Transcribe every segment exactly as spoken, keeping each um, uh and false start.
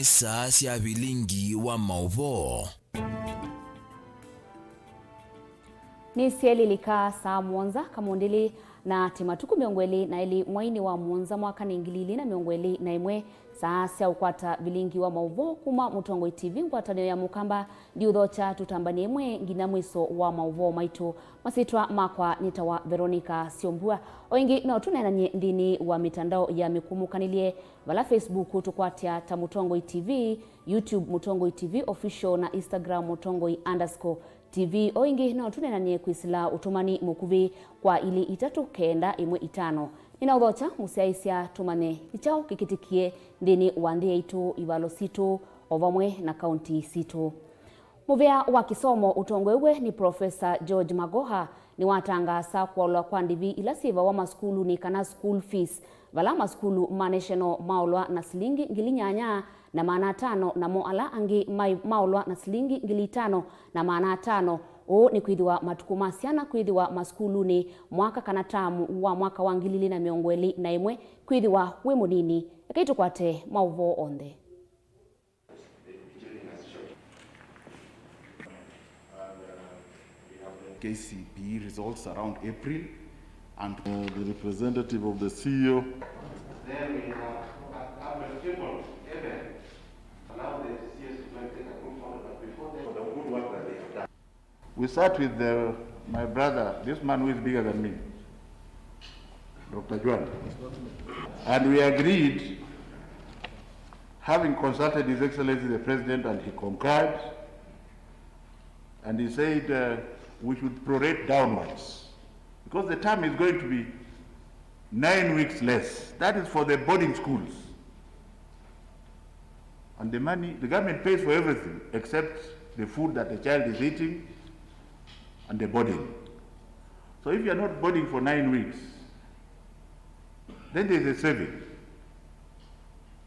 Saa sya vilingi wa maũvoo. Nĩsyaĩlĩlĩka saa mũonza kamũndĩlĩ, na ti matukũ mĩongo ĩlĩ na elĩ mwainĩ wa mũonza mwaka nĩ ngili ilĩ na mĩongo ĩlĩ na ĩmwe, saa sya ũkwata vilingi wa maũvoo kuma Mũtongoi T V ngwatanĩo ya Mũkamba. Ndiũthokya tũtambany'e ĩmwe nginya mwĩso wa maũvoo maitũ. Masyĩtwa makwa nĩtawa Veronica Syombua. O ĩngĩ no tũneenany'e nthĩnĩ wa mĩtandao ya mĩkũmũkanĩlye, vala Facebook tũkwatya ta Mũtongoi T V, YouTube Mũtongoi T V Official, na Instagram Mũtongoi underscore T V. O ĩngĩ no tũneenany'e kwĩsĩla ũtũmani mũkuvĩ kwa ilĩ itatũ kenda ĩmwe itano. Nĩnaũthokya mũsyaĩĩsya tũmanye nĩ kyaũ kĩkĩtĩkie nthĩnĩ wa nthĩ yaitũ, ivalo sitũ, o vamwe na kaunti sitũ. Mũvĩa wa kĩsomo ũtongoew'e nĩ Professor George Magoha nĩwatangaasa kũaũlwa kwa ndivi ila syĩvawa masukulunĩ, kana school fees, vala masukulu ma National maolwa na silingi ngili nyanya na maana atano, namo ala angĩ mai-, maolwa na silingi ngili itano na maana atano. Ũũ nĩ kwĩthĩwa matukũ ma syana kwĩthĩwa masukulunĩ mwaka kana taamu wa mwaka wa ngili ilĩ na mĩongo ĩlĩ na ĩmwe kwĩthĩwa wĩ mũnini. Ekai tũkwate maũvoo onthe. K C P E results around April, and uh, the representative of the C E O. Then we have, have a table, even allow the C E Os to go and take a good photo, but before that, for the good work that they have done. We sat with the, my brother, this man who is bigger than me, Doctor Juan, and we agreed, having consulted His Excellency the President, and he concurred, and he said, uh, we should prorate downwards, because the term is going to be nine weeks less. That is for the boarding schools. And the money, the government pays for everything except the food that the child is eating and the boarding. So if you are not boarding for nine weeks, then there is a saving.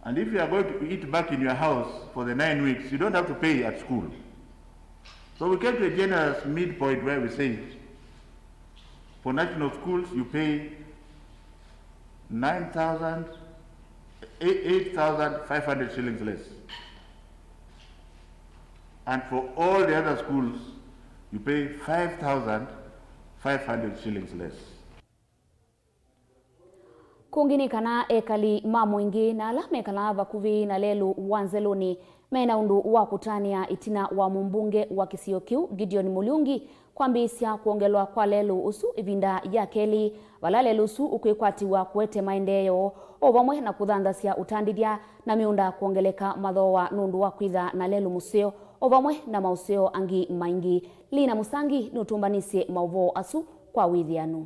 And if you are going to eat back in your house for the nine weeks, you don't have to pay at school. So we came to a generous midpoint where we said, for national schools, you pay nine thousand, eight thousand five hundred shillings less. And for all the other schools, you pay five thousand five hundred shillings less. Kũngĩ nĩ kana ekali ma mũingĩ na ala mekalaa vakuvĩ na lelũ wa Nzelũnĩ mena ũndũ wa kũtanĩa ĩtina wa mũmbunge wa kĩsio kĩu, Gideon Mũliungi, kwambĩĩsya kwongelwa kwa lelũ ũsu ĩvinda ya kelĩ, vala lelũ ũsu ũkwĩkwatĩw'a kũete maendeeo, o vamwe na kũthanthasya ũtandĩthya na mĩũnda kwongeleka mathooa nũndũ wa kwĩtha na lelũ mũseo, o vamwe na maũseo angĩ maingĩ. Lina Mũsangi nũtũmbanĩsye maũvoo asu kwa wĩthĩanu.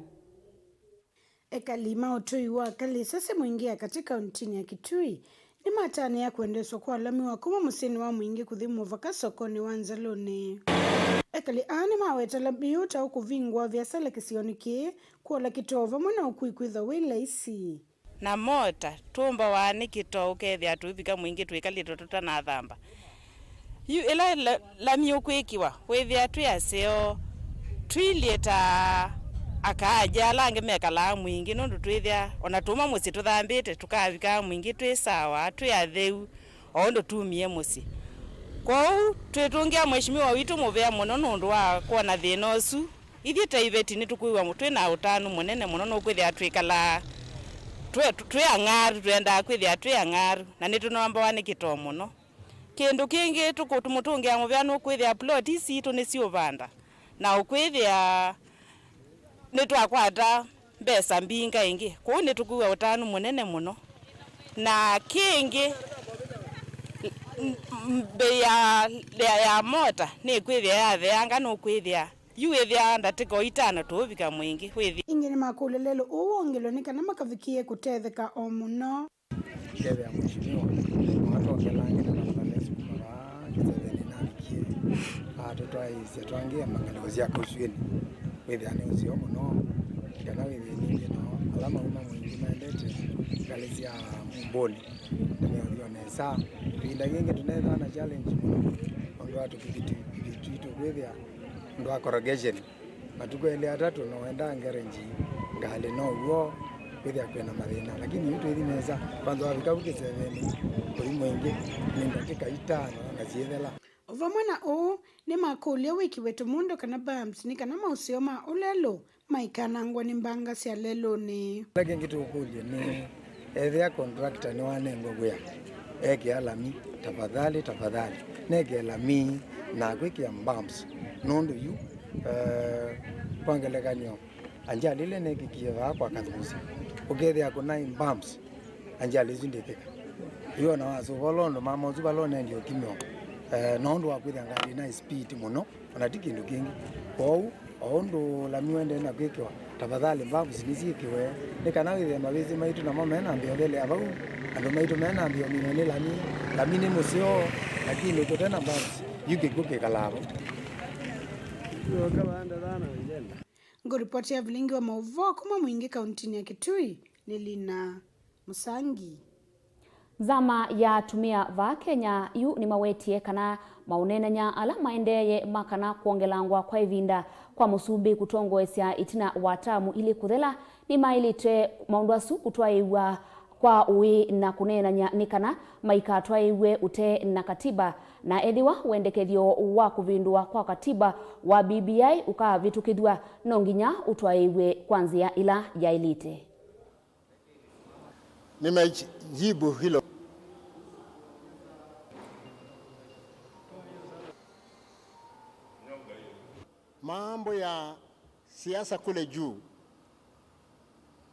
Ekali ma ũtũi wa Kalĩsese Mũingĩ ya katĩ kauntinĩ ya Kitui nĩmatanĩa kũendeeswa kwa ũlami wa kuma mũsyĩnĩ wa Mũingĩ kũthi mũvaka sokonĩ wa Nzelũnĩ. Ekali aa nĩmaweta ũlami ũũ ta ũkũvingũa viasala kĩsionĩ kĩĩ, kũola kĩtoo vamwe na ũkui kwĩthwa wĩ laisi. Na mota, tũmbawaa nĩ kĩtoo ũkethĩa tũivika Mũingĩ twĩkalĩte tũtanathamba. Yu ĩla la-, lami ũkwĩkĩwa, wĩthĩa twĩ aseo, tũilyĩ ta akaaja ala angĩ mekalaa Mũingĩ, nũndũ twĩthĩa o na tũuma mũsyĩ tũthambĩte, tũkavikaa Mũingĩ twĩ sawa, twĩ atheu, o ũndũ tumie mũsyĩ. Kwoou, twĩtũngĩa Mheshimiwa witũ mũvea mũno nũndũ wa kwona thĩna ũsu. Ithyĩ ta iveti nĩtũkwĩw'a twĩ na ũtanu mũnene mũno nũkwĩthĩa twĩkalaa twĩ, twĩ ang'aru, twendaa kwĩthĩa twĩ ang'aru, na nĩtũnombawa nĩ kĩtoo mũno. Kĩndũ kĩngĩ tũkũmũtũngĩa mũvea nũkwĩthĩa ploti isu sitũ nĩsiũvanda, na ũkwĩthĩa nĩtwakwata mbesa mbingĩ ĩngĩ, kwoou nĩtũkwĩw'a ũtanu mũnene mũno. Na kĩngĩ, m-, m-, mbei ya, ya, ya mota nĩkwĩthĩa yatheanga, nũkwĩthĩa yu wĩthĩaa ndatĩka o itano tũũvika Mũingĩ, wĩthĩ. Ĩngĩ nĩmakũlya lelũ ũũ wongelwe nĩ kana makavikĩe kũtetheka o mũno. Ndethĩa Mheshimiwa, mwatwongelangĩte na mbalesi kuma vaa kĩsevenĩ navikie, atũtwaĩĩsya twangĩe ngalĩko sya Kauswini, wĩthĩa nĩ ũseo mũno, kana wĩthĩe ningĩ nao ala mauma Mũingĩ maendete ngalĩ sya Mũmbũnĩ, nĩmeũthiwa nesa. Ĩvinda yĩngĩ tũnethĩwa na challenge mũno, nũndũ wa tũkiviti twitũ kwĩthĩa ũndũ wa corrugation. Matukũ elĩ atatũ no wendaa ngerenji ngalĩ no w'o kwĩthĩa kwĩna mathĩna, lakini yu twĩthi nesa. Kwanza wavika vu kĩsevenĩ, ũimũ ĩngĩ nĩ ndatĩka itano na syĩthela. O vamwe na ũu, nĩmakũlya wĩkĩwe tũmũndũ kana bumps nĩ kana maũseo ma ũlelũ maikanangwa nĩ mbanga sya lelũnĩ. Kĩla kĩngĩ tũkũlye nĩ, ethĩa contractor nĩwanengwa wĩa ekĩa lami, tafadhali, tafadhali, nekĩe lami na kwĩkĩa bumps, nũndũ yu, eh, kwa ngelekany'o, Ajali ĩla ĩneekĩkie vaa kwa Kathusi, ũkethĩa kũnaĩ bumps, ajali ĩsu ndĩkĩka. Yu ona wasũva ũla ũndũ mama ũsu vala ũnendie ũkimĩwa, eh, na ũndũ wa kwĩthĩa ngalĩ ĩnaĩ speed mũno, ona ti kĩndũ kĩngĩ. Kwoou, o ũndũ lami ũendee na kwĩkĩwa, tafadhali bumps nĩsyĩkĩwe, nĩ kana wĩthĩe mavĩsĩ maitũ namo menambĩa ũthelea vau, andũ maitũ menambĩa ũminwa nĩ lami. Lami nĩ mũseo, lakini tũte na bumps, yu kĩkw'ũ kĩkalaa vau. Ngũripoti ya vilingi wa maũvoo kuma Mwingi kauntinĩ ya Kitui nĩ Lina Mũsangi. Nzama ya atumĩa vaa Kenya yu nĩmawetie kana maũneenany'a ala maendeeye ma kana kwongelangwa kwa ĩvinda kwa mũsumbĩ kũtongoesya ĩtina wa taamu ilĩ kũthela nĩmaĩlĩte maũndũ asu kũtwaĩĩw'a kwa ũĩ na kũneenany'a nĩ kana maikatwaĩĩw'e ũtee na katiba, na ethĩwa wendekethyo wa kũvĩndũa kwa katiba wa B B I ũkavĩtũkĩthw'a, no nginya ũtwaĩĩw'e kwa nzĩa ĩla yaĩlĩte. Nimejibu hilo. Mambo ya siasa kule juu,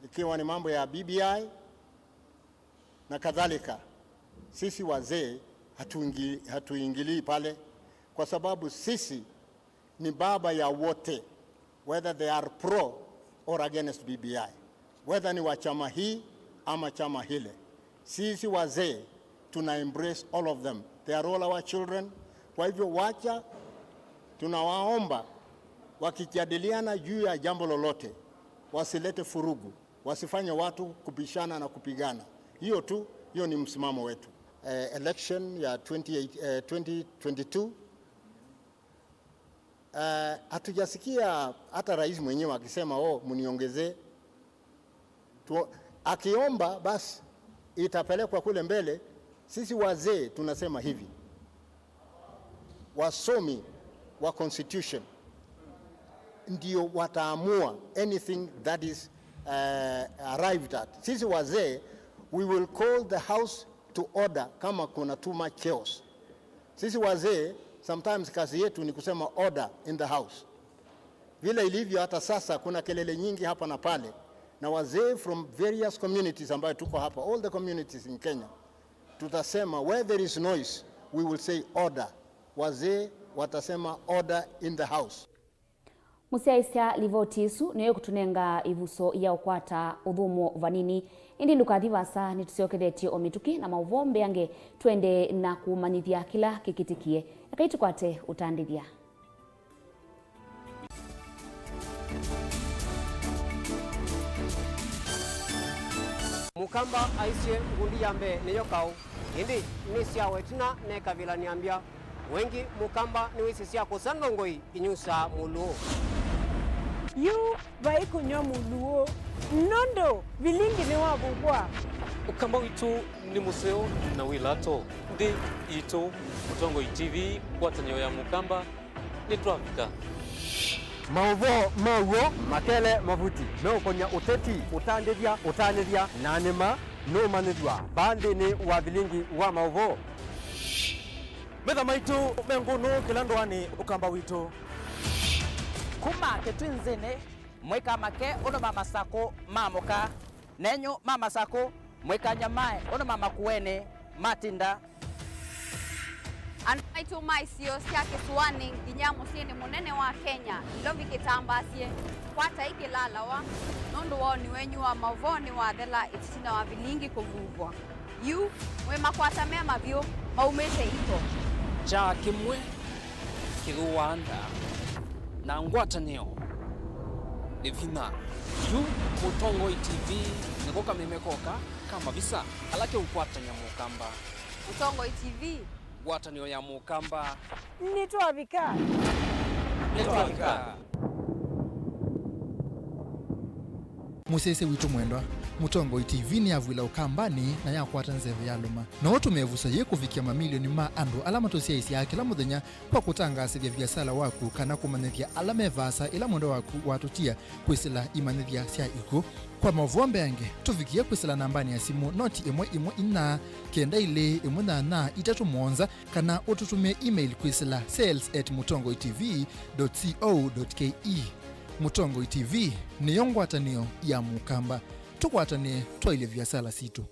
ikiwa ni mambo ya B B I na kadhalika, sisi wazee hatuingi-, hatuingilii pale, kwa sababu sisi ni baba ya wote, whether they are pro or against B B I, whether ni wa chama hii ama chama hile. Sisi wazee tuna embrace all of them. They are all our children. Kwa hivyo wacha, tunawaomba wakijadiliana juu ya jambo lolote, wasilete furugu, wasifanye watu kubishana na kupigana. Hiyo tu, hiyo ni msimamo wetu. Eh, election ya twenty eight, eh, twenty twenty-two, eh, hatujasikia hata rais mwenyewe akisema, "Oh, mniongezee." Tu-, akiomba basi itapelekwa kule mbele. Sisi wazee tunasema hivi, wasomi wa constitution ndio wataamua anything that is, eh, arrived at. Sisi wazee, we will call the house to order kama kuna too much chaos. Sisi wazee, sometimes kazi yetu ni kusema order in the house. Vile ilivyo hata sasa, kuna kelele nyingi hapa na pale, na wazee from various communities ambayo tuko hapa, all the communities in Kenya, tutasema where there is noise, we will say order. Wazee watasema order in the house. Mũsyaĩĩsya livoti ĩsu nĩyo ĩkũtũnenga ĩvuso ya ũkwata ũthũmũo vanini. Ĩndĩ ndũkathi vaasa, nĩtũsyokethetye o mĩtũkĩ na maũvoo mbeange, twende na kũmanyĩthya kĩla kĩkĩtĩkie. Ekai tũkwate ũtandĩthya. Mũkamba aisye ngundi ya mbee nĩyo kaũ, ĩndĩ nĩ syawa ĩtina nekavĩla nĩambya. Wengi Mũkamba nĩwĩsĩ sya kũsa ndongoi inyusaa mũlũũ. Yu vai kũnyw'a mũlũũ, nũndũ vilingi nĩwavuvwa. Ũkamba witũ nĩ mũseo na wĩ lato. Nthĩ yitũ, Mũtongoi T V, ngwatanĩo ya Mũkamba, nĩtwavika. Maũvoo ma w'o, makele, mavuti meũkony'a ũteti, ũtandĩthya, ũtanĩthya, na nĩma nũũmanyĩthw'a vaa nthĩnĩ wa vilingi wa maũvoo. Metha maitũ me ngũnũ kĩla ndũanĩ Ũkamba witũ. Kuma Kĩtwinzĩnĩ, mũikamake ũndũ ma Masakũ maamũka. Nenyu ma Masakũ, mũikanyamae ũndũ ma Makueni matinda. Andũ maitũ ma isio sya kĩsũanĩ nginya mũsyĩnĩ mũnene wa Kenya, Nairobi kĩtambaasye, kwatai kĩlalawa, nũndũ woni wenyu wa maũvoo nĩwathela ĩtina wa vilingi kũvuvwa. Yu, mwĩmakwata me mavyũ, maumĩte iko. Kyaa kĩmwe kĩthũaa nda, na ngwatanĩo nĩ vinya. Yu, Mũtongoi T V nĩko kameme koka ka mavisa ala keũkwatany'a Mũkamba. Mũtongoi T V. Ngwatanĩo ya Mũkamba. Nĩtwavika. Nĩtwavika. Mũsyaĩĩsya witũ mwendwa, Mũtongoi T V nĩyavw'ĩla Ũkambanĩ na yakwata nzeve yalũma. No ũtũme ĩvuso yĩĩ kũvikĩa mamilioni ma andũ ala matũsyaĩĩsyaa kĩla mũthenya kwa kũtangaasĩthya viasala waku kana kũmanyĩthya ala me vaasa ĩla mwendwa waku watũtia kwĩsĩla imanyĩthya sya ikw'ũ. Kwa maũvoo mbeange, tũvikĩe kwĩsĩla nambanĩ ya simũ noti ĩmwe ĩmwe inya kenda ilĩ ĩmwe nyanya itatũ mũonza, kana ũtũtũmĩe email kwĩsĩla sales at mũtongoi T V dot co dot K E. Mũtongoi T V nĩyo ngwatanĩo ya Mũkamba. Tũkwatanĩe twaĩlye viasala sitũ.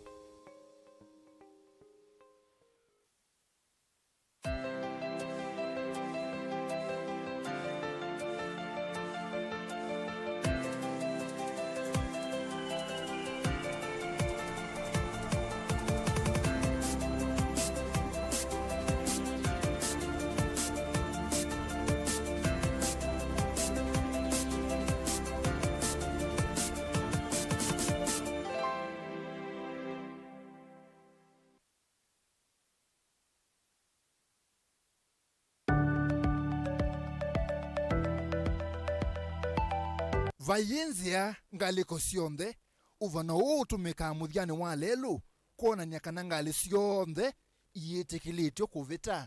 Vaiĩ nzĩa ngalĩko syonthe. Ũvano ũũ ũtũmĩkaa mũthyanĩ wa lelũ kwonany'a kana ngalĩ syonthe iyĩtĩkĩlĩtw'e kũvĩta.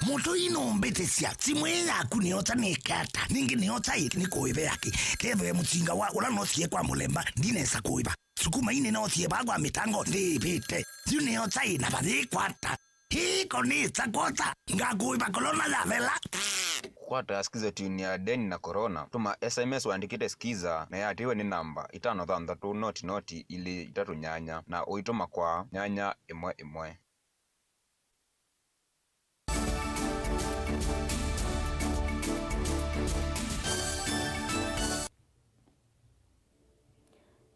Mũtũi nũmbĩtĩsya, simũ ĩĩ yaku nĩyosa nĩke ata? Ningĩ nĩyosa ĩ nĩkũĩve yake? Kethĩwe mũtinga wa ũla noosie kwa mũlemba, ndinesa kũĩva. Sukuma ii nĩnoosie vaa kwa mĩtango, ndĩĩvĩte. Yu nĩyosa ĩ na vayĩkwata. Hii konĩsa kwosa, ngakũĩva kolona yavela. Kwata Skiza Tune ya Deni na Corona. Tũma S M S ũandĩkĩte Skiza na ĩatĩĩwe nĩ namba itano thanthatũ noti noti ilĩ itatũ nyanya na ũitũma kwa nyanya ĩmwe ĩmwe.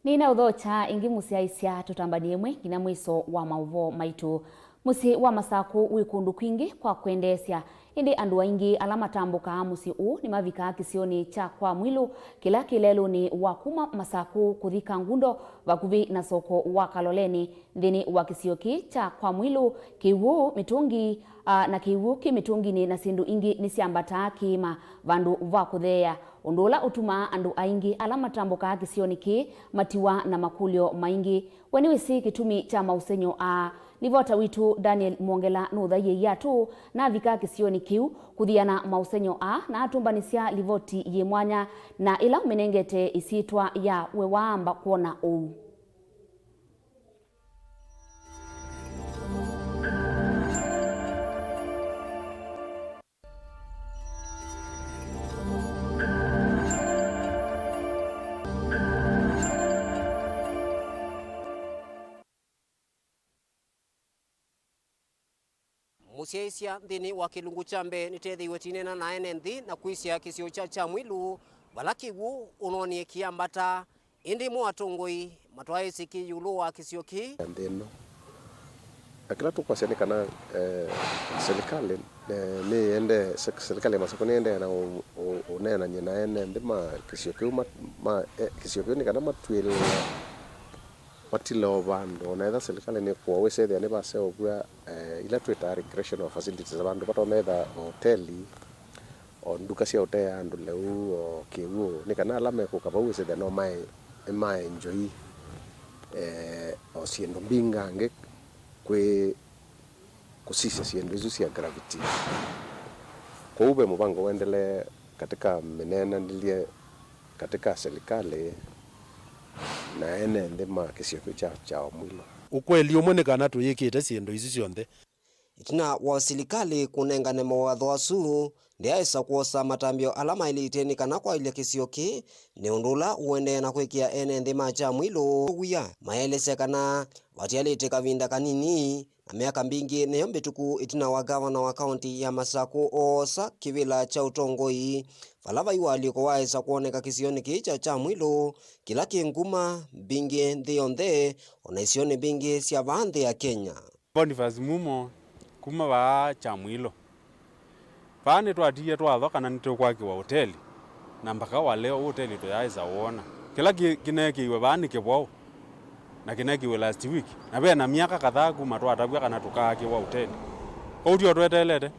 Nĩnaũthokya ĩngĩ mũsyaĩĩsya, tũtambanie ĩmwe nginya mwĩso wa maũvoo maitũ. Mũsyĩ wa Masakũ wĩ kũndũ kwingĩ kwa kwendeesya, ĩndĩ andũ aingĩ ala matambũkaa mũsyĩ ũũ nĩmavikaa kĩsionĩ kya Kwa Mwilu, kĩla kĩ lelũnĩ wa kuma Masakũ kũthi Kangundo, vakuvĩ na soko wa Kaloleni, nthĩnĩ wa kĩsio kĩĩ kya Kwa Mwilu. Kĩw'ũ, mĩtũngi, a, na kĩw'ũ kĩ mĩtũnginĩ na syĩndũ ingĩ nĩsyambataa kĩĩma vandũ va kũtheea, ũndũ ũla ũtumaa andũ aingĩ ala matambũkaa kĩsionĩ kĩĩ matiwa na makũlyo maingĩ. We nĩwĩsĩ kĩtumi kya maũsengy'o aa? Livota witũ Daniel Mwongela nũthaie iatũ na avika kĩsionĩ kĩu kũthiana maũsengy'o aa, na atũmbanĩsya livoti yĩ mwanya na ĩla ũmĩnengete ĩsyĩtwa ya We Waamba Kwona Ũu. Mũsyaĩĩsya nthĩnĩ wa kĩlungu kya mbee nĩteethĩiwe tĩneena na ene nthĩ na kwĩsya kĩsio kya Kyamwilu, vala kĩw'ũ ũnoonie kĩambata. Ĩndĩ mo atongoi matwaĩĩsye kĩ ĩũlũ wa kĩsio kĩĩ. Nthĩ ĩno. Na kĩla tũkwasya nĩ kana, eh, serikali, eh, nĩyende, se-, serikali ya Masakũ nĩyendee na ũ-, ũ-, ũneenany'e na ene nthĩ ma kĩsio kĩu ma, ma, eh, kĩsio kĩu nĩ kana matw'ĩle matile o vandũ. Ona ethĩwa serikali nĩkũa wĩsethĩa nĩvaseũvw'a, eh, ila twĩtaa recreational facilities, vandũ vatonya etha hoteli, o nduka sya ũtea andũ lĩu, o kĩw'ũ, nĩ kana ala mekũka vau wĩsĩthĩa no mae, nĩmaenjoy, eh, o syĩndũ mbingangĩ kwĩ kũsisya syĩndũ isu sya gravity. Kwoou ve mũvango ũendelee katika mĩneenanĩlye katika serikali na ene nthĩ ma kĩsio kĩu kya Kyamwilu. Ũkweli ũmwe nĩ kana tũyĩkĩte syĩndũ isu syonthe. Ĩtina wa silikalĩ kũnengane mawatho asu, ndĩaĩsa kwosa matambyo ala maĩlĩte nĩ kana kwaĩlya kĩsio kĩĩ nĩ ũndũ ũla ũendee na kwĩkĩa ene nthĩ ma Kyamwilu wia. Maelesya kana vatialĩte kavinda kanini na myaka mbingĩ nĩyo mbĩtũku ĩtina wa ngavana wa kaũnti ya Masakũ oosa kĩvĩla kya ũtongoi, vala vai ũalyũko waĩsa kwoneka kĩsionĩ kĩĩ kya Kyamwilu, kĩla kĩ nguma mbingĩ nthĩ yonthe, o na isionĩ mbingĩ sya vaa nthĩ ya Kenya. Boniface Mumo, kuma vaa Kyamwilu. Vaa nĩtwatiie twatho kana nĩtũkwakĩwa ũteli, na mpaka wa leo ũteli tũyaaĩsa wona. Kĩla kĩ-, kĩneekĩiwe vaa nĩ kĩvwaũ. Na kĩnekiwe last week, na ve na myaka kadhaa kuma twatavw'a kana tũkaakĩwa ũteli. Kwoou tyo tweteelete.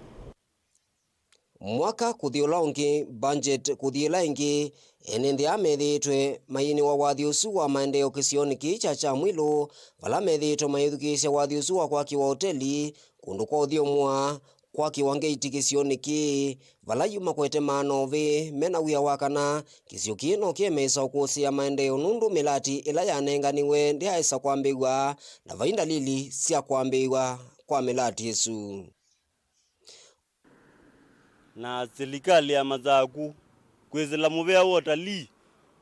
Mwaka kũthi ũla ũngĩ, budget kũthi ĩla ĩngĩ, ene nthĩ aa methĩĩtwe mayĩnĩwa wathi ũsu wa maendeeo kĩsionĩ kĩĩ kya Kyamwilũ, vala methĩĩtwe mayĩthukĩĩsya wathi ũsu wa kwakĩwa ũteli, kũndũ kwa ũthyũmũa, kwakĩwa ngeiti kĩsionĩ kĩĩ, vala yu makwete maana ovĩ mena wia wa kana kĩsio kĩĩ no kĩemeesa ũkũsĩĩa maendeeo nũndũ mĩlati ĩla yanenganiwe ndyaesa kwambĩĩw'a, na vai ndalili sya kwambĩĩw'a kwa mĩlati ĩsu. Na silikalĩ ya Masaku kwĩsĩla mũvea wa ũtalii,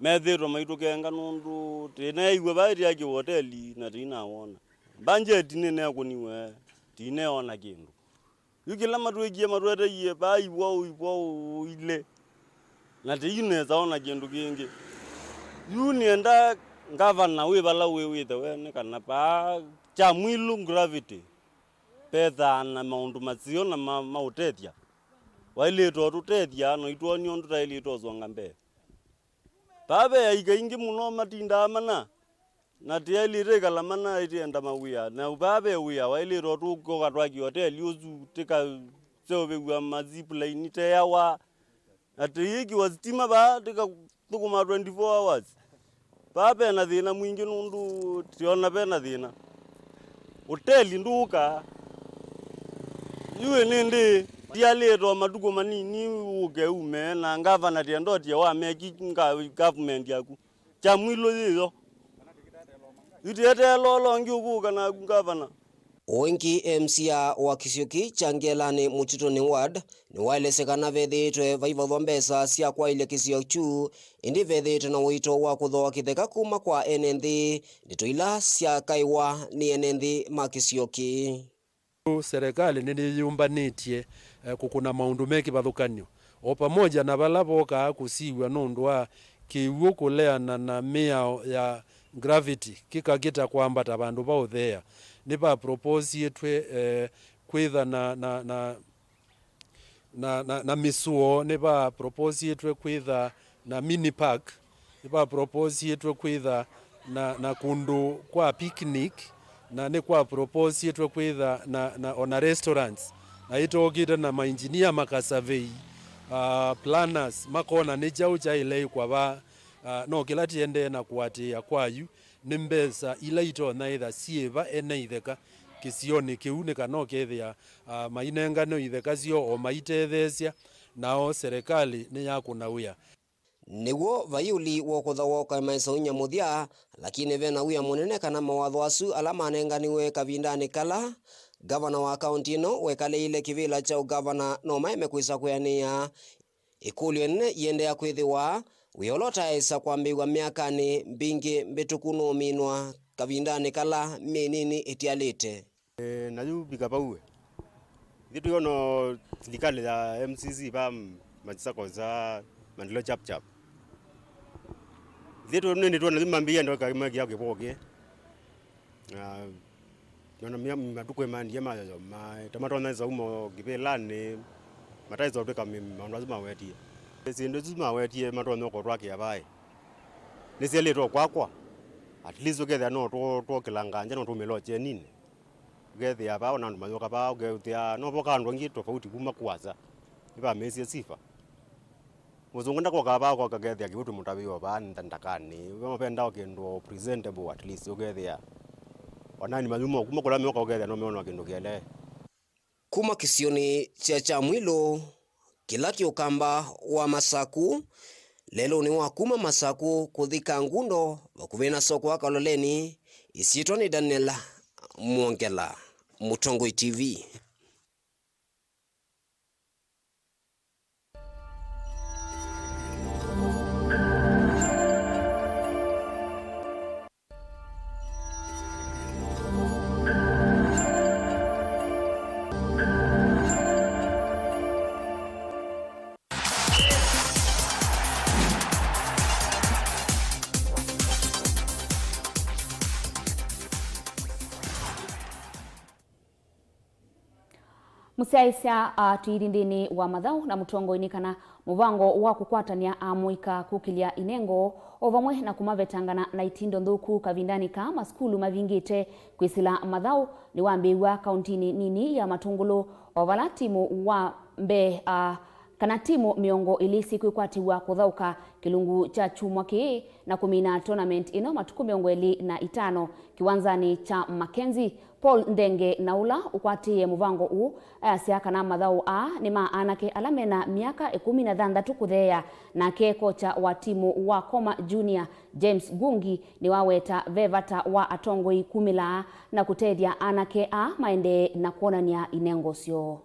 methĩĩtwe maitũkenga nũndũ tĩneew'a vaa ĩtĩakĩwa ũteli na tĩinawona. Mbanjeti nĩneekũniwe, tĩineona kĩndũ. Yu kĩla matwĩkie, matweteie vaa ivwaũ, ivwaũ ilĩ, na tĩinesa ona kĩndũ kĩngĩ. Yu nĩenda ngavana wĩ vala wĩ wĩthe wene kana vaa Kyamwilũ Gravity vethaa na maũndũ maseo na ma, ma ũtethya. Waĩlĩte ũtũtethya na ũitwonia ũndũ taĩlĩte ũsonga mbee. Vaa ve aika aingĩ mũno matindaa mana, na tĩaĩlĩte ĩkala mana ĩtĩenda mawĩa. Na vaa ve wĩa waĩlĩte ũtũka twaki oteli ũsu, tĩkaseũvĩw'a ma zip line teawa, na tĩyĩkĩwa sitima vaa tĩkathũkũma twenty-four hours. Vaa ve na thĩna mwingĩ nũndũ tĩona ve na thĩna. Ũteli ndũũka. Yu ĩnĩndĩ tialĩtwe matukũ manini ũke ume, na ngavana tĩendotie wameki nga-, government yaku. Kyamwilũ yĩyo. Yu tĩeteela ũla ũngĩ ũkũũka naku ngavana. O ĩngĩ, M C A wa kĩsio kĩĩ kya Ngelanĩ Mũtitũnĩ Ward nĩwaelesya kana vethĩĩtwe vaivathwa mbesa sya kwaĩlya kĩsio kyu, ĩndĩ vethĩĩtwe na ũito wa kũthooa kĩtheka kuma kwa ene nthĩ, ndeto ila syakaĩwa nĩ ene nthĩ ma kĩsio kĩĩ. Serikali nĩyĩyũmbanĩtye, eh, kũkũna maũndũ me kĩvathũkany'o, o pamoja na vala vokaa kũsiw'a nũndũ wa kĩw'ũ kũleana na mĩao ya gravity kĩkakĩta kwambata vandũ va ũtheea. Nĩvaproposiĩtwe, eh, kwĩtha na, na, na, na, na, na mĩsũo, nĩvaproposiĩtwe kwĩtha na mini park, nĩvaproposiĩtwe kwĩtha na, na kũndũ kwa picnic, na nĩkwaproposiĩtwe kwĩtha na, na ona restaurants, na ĩtokĩte na mainjinia makasurvey, uh, planners makona nĩ kyaũ kyaĩle ĩkwa vaa. Uh, no kĩla tĩendee na kũatĩĩa kwa yu nĩ mbesa ila itonya ĩtha syĩva ene itheka kĩsionĩ kĩu, nĩ kana ũkethĩa, uh, mainengane itheka syoo o maitetheesya, nao serikali nĩyakũna wĩa. Nĩw'o vai ũli wokũtha woka maisaunya mũthya, lakini ve na wia mũnene kana mawatho asu ala manenganiwe kavindanĩ kala ngavana wa kaunti ĩno wekalĩile kĩvĩla kya ũngavana no maeme kwĩsa kwĩanĩa. Ĩkũlyo ĩnene iendeea kwĩthĩwa, wĩa ũla ũtaesa kwambĩĩw'a myakanĩ mbingĩ mbĩtũku nũũminwa kavindanĩ kala myei nini ĩtialĩte. Ĩĩ, na yu vika vau we. Ithyĩ twĩona silikalĩ ya M C C va Machakos ya maendeleo chap chap. Ithyĩ twĩ nĩndĩ twona yu mambĩĩa ndoka mekia kĩvũkĩ. Na nona mia matukũ maendie mayoyo, ma, ta matonya ĩsa uma kĩvĩlanĩ, mataĩsa ũtwĩka mi-, maũndũ asu mawetie. Syĩndũ isu mawetie matonya ũkotwakĩa vaĩ. Nĩsyaĩlĩte o kwakwa. At least ũkethĩa no tũ-, twokĩla nganja no tũmĩla ũkyeninĩ. Ũkethĩa vaa ona andũ mayũka vaa, ũkethĩa no voka andũ angĩ tofauti kuma kũasa. Nĩvamĩĩsye sifa. Mũsũngũ ndakokaa vaa ũkakethĩa kĩu tũmũtavĩe o vaa nda-, ndakanĩ. We ũvendaa o kĩndũ o presentable at least, ũkethĩa. Onani mayuma o kuma kũla meũka ũkethĩa no meona o kĩndũ kĩele. Kuma kĩsionĩ kya Kyamwilũ, kĩla kĩ ũkamba wa Masaku, lelũnĩ wa kuma Masaku kũthi Kangundo, vakuvĩ na soko wa Kaloleni, ĩsyĩtwa nĩ Daniel Mwongela, Mũtongoi T V. Mũsyaĩĩsya, a, tũithi nthĩnĩ wa mathaũ na mũtongoi nĩ kana mũvango wa kũkwatany'a amũika kũkĩlya inengo o vamwe na kũmavetangana na itindo nthũku kavindanĩ kaa masukulu mavingĩte kwĩsĩla mathaũ nĩwambĩĩw'a kauntinĩ nini ya Matũngũlũ, o vala timũ wa mbee, a, kana timũ mĩongo ĩlĩ syĩkwĩkwatĩw'a kũthaũka kĩlungu kya kyumwa kĩĩ na kũmina tournament ĩno matukũ mĩongo ĩlĩ na itano kĩwanzanĩ kya Mackenzie. Paul Ndenge, na ũla ũkwatĩĩe mũvango ũũ, ayasya kana mathaũ aa nĩ ma anake ala mena myaka ĩkũmi na thanthatũ kũtheea, nake kocha wa timũ wa Koma Junior, James Gungi, nĩwaweta ve vata wa atongoi kumĩlaa na kũtethya anake aa maendee na kwonany'a inengo syoo.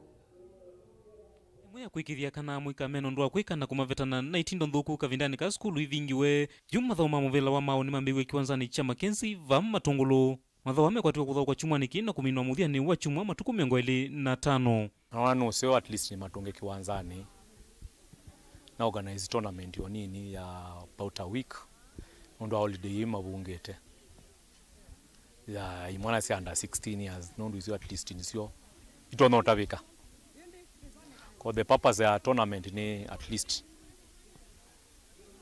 Ĩmwe ya kwĩkĩĩthya kana amũika mena ũndũ wa kwĩka na kũmavetana na itindo nthũku kavindanĩ ka sukulu ivingiwe. Yu mathaũ ma mũvĩla wa maũ nĩmambĩĩw'e kĩwanzanĩ kya Mackenzie va Matũngũlũ. Mathaũ aa mekwatĩw'a kũthaũkwa kyumwanĩ kĩĩ na kũminwa mũthyanĩ wa kyumwa matukũ mĩongo ĩlĩ na tano. Naona nũseo at least nĩmatũnge kĩwanzanĩ na organize tournament o nini ya about a week nũndũ wa holiday ii mavungĩte. Ya imwana sya under sixteen years, nũndũ isyo at least nĩsyo itonya ũtavĩka. 'Cause the purpose ya tournament nĩ at least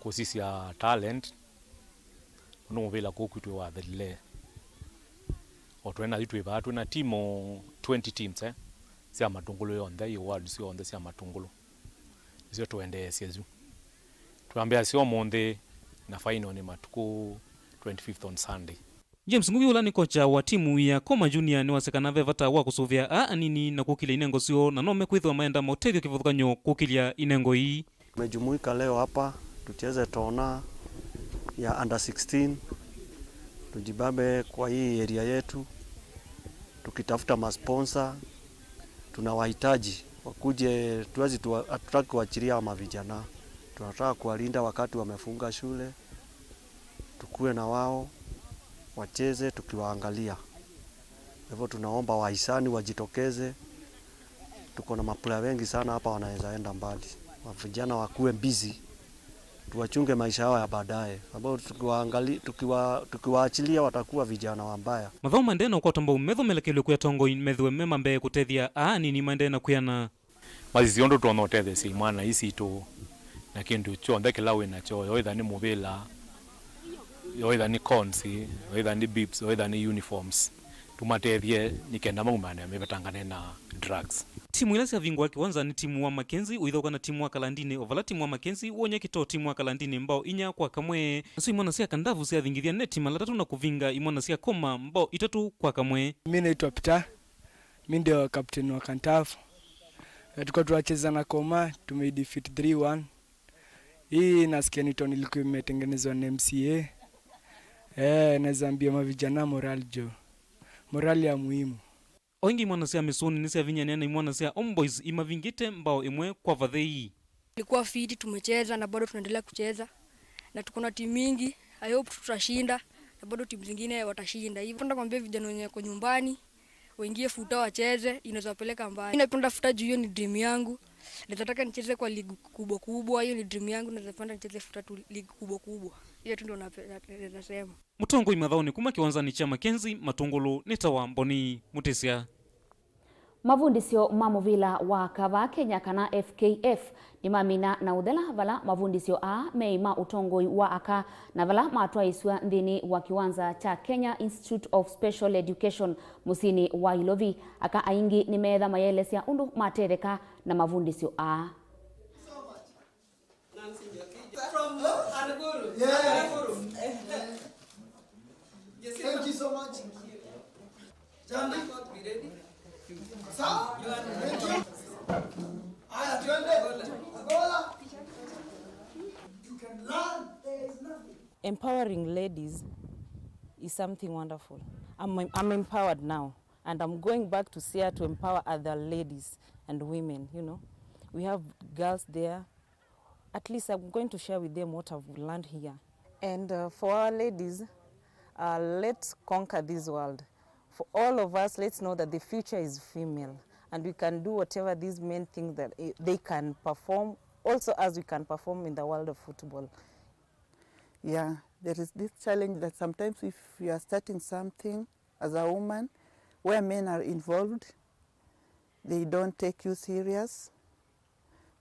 kũsisya talent, nũndũ mũvĩla kũũ kwitũ wathelile. O twĩ na yu twĩ vaa, twĩ na timu, twenty teams, eh, sya Matũngũlũ yonthe, i ward syonthe sya Matũngũlũ. Nĩsyo tũendeesye yu. Twambĩasya ũmũnthĩ na final nĩ matukũ twenty-fifth on Sunday. James Ngugi, ũla nĩ kocha wa timu ya Koma Junior, nĩwasya kana ve vata wa kũsũvĩa aa anini na kũkĩlya inengo syoo, na no mekwĩthĩwa maenda maũtethyo kĩvathũkany'o kũkĩlya inengo ii. Tumejumuika leo hapa tucheze tona ya under sixteen, tujibambe kwa hii area yetu, tukitafuta masponsa. Tunawahitaji wakuje, tuwezi tuwa-, hatutaki kuachilia hawa mavijana, tunataka kuwalinda wakati wamefunga shule. Tukue na wao, wacheze tukiwaangalia. Kwa hivyo tunaomba wahisani wajitokeze. Tuko na maplayer wengi sana hapa wanaweza enda mbali. Wa vijana wakuwe busy. Tuwachunge maisha yao ya baadaye. Sababu tukiwaangali-, tukiwa-, tukiwaachilia watakuwa vijana wabaya. Mathaũ maendee na ũkwata mbau methomelekelw'e kwĩ atongoi methĩwe me ma mbee kũtethya aa anini maendee na kwĩana. Masisye ũndũ tũtonya ũtetheesya imwana ii sitũ na kĩndũ kyonthe kĩla wĩ nakyo, yoĩtha nĩ mũvĩla, yoĩtha nĩ cones, yoĩtha nĩ bibs, yoĩtha nĩ uniforms. Tũmatethye nĩ kenda maumane mevetangane na drugs. Timu ila syavingũa kĩwanza nĩ timu wa Mackenzie ũithaũka na timu wa Kalandini, o vala timu wa Mackenzie wony'a kĩtoo timu wa Kalandini mbao inya kwa kamwe. Nasyo imwana sya Kandavu syathingithya neti mala atatũ na kũvinga imwana sya Koma mbao itatũ kwa kamwe. Mi naitwa Peter. Mi ndio captain wa Kantafu. Eh, tulikuwa tunacheza na Koma, tumeidefeat three one. Hii nasikia ni tournament ilikuwa imetengenezwa na M C A. Eh, naweza ambia mavijana moral jo. Moral ya muhimu. O ĩngĩ imwana sya Mĩsũnĩ nĩsyavinyanĩa na imwana sya Homeboys imavingĩte mbao ĩmwe kwa vathei. Ilikuwa fiti, tumecheza na bado tunaendelea kucheza. Na tuko na timu mingi. I hope tutashinda na bado timu zingine watashinda. Hivyo nataka kuambia vijana wenye wako nyumbani, waingie futa wacheze, inaweza wapeleka mbali. Mimi napenda futa juu hiyo ni dream yangu. Naweza taka nicheze kwa league kubwa kubwa, hiyo ni dream yangu, naweza penda nicheze futa tu league kubwa kubwa. Hiyo tu ndio nape-, na-, naweza sema. Mũtongoi mathaũnĩ kuma kĩwanzanĩ kya Mackenzie Matũngũlũ nĩtawa Mboni Mũtĩsya. Mavundĩsyo ma mũvĩla wa aka va Kenya kana F K F nĩmamina na ũthela vala mavundĩsyo aa meĩ ma ũtongoi wa aka na vala matwaĩĩsw'a nthĩnĩ wa kĩwanza kya Kenya Institute of Special Education mũsyĩnĩ wa Ilovi. Aka aingĩ nĩmeetha mayĩelesya ũndũ matetheka na mavundĩsyo aa. Nancy Njoki. From Nakuru. Yeah. Nakuru. You see, thank you so much. Jambi. Be ready. Sawa? Thank you. Haya, twende. Angola. You can learn. There is nothing. Empowering ladies is something wonderful. I'm, I'm empowered now, and I'm going back to Siaya to empower other ladies and women, you know. We have girls there. At least I'm going to share with them what I've learned here. And, uh, for our ladies, uh, let's conquer this world. For all of us, let's know that the future is female, and we can do whatever these men think that, eh, they can perform, also as we can perform in the world of football. Yeah, there is this challenge that sometimes if you are starting something as a woman where men are involved, They don't take you serious.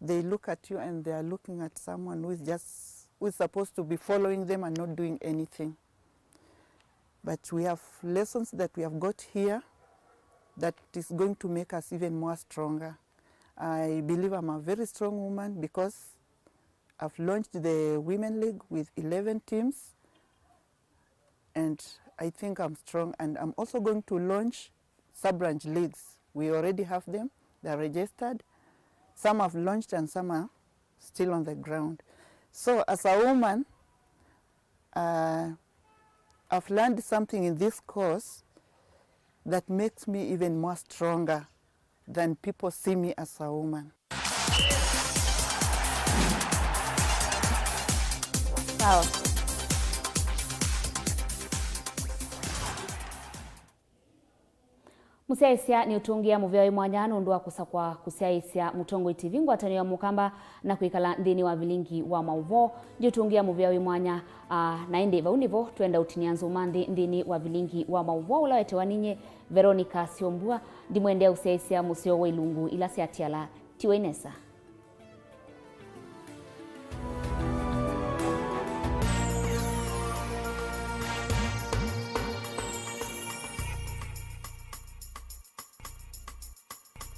They look at you and they are looking at someone who is just, who is supposed to be following them and not doing anything. But we have lessons that we have got here that is going to make us even more stronger. I believe I'm a very strong woman because I've launched the Women League with eleven teams, and I think I'm strong, and I'm also going to launch sub-branch leagues. We already have them, they're registered. Some have launched and some are still on the ground. So as a woman, uh, I've learned something in this course that makes me even more stronger than people see me as a woman. Sawa. Mũsyaĩĩsya nĩũtũngĩa mũvea wĩ mwanya nũndũ wa kũsakwa kũsyaĩĩsya Mũtongoi T V ngwatanĩo ya Mũkamba na kwĩkala nthĩnĩ wa vilingi wa maũvoo. Ndiũtũngĩa mũvea wĩ mwanya, aa, na ĩndĩ vau nĩvo twenda ũtinia nzũma nthĩ nthĩnĩ wa vilingi wa maũvoo ũla wetewa ninyie Veronica Syombua. Ndimwendea ũsyaĩĩsya mũseo wa ilungu ila syatiala. Tiwai nesa.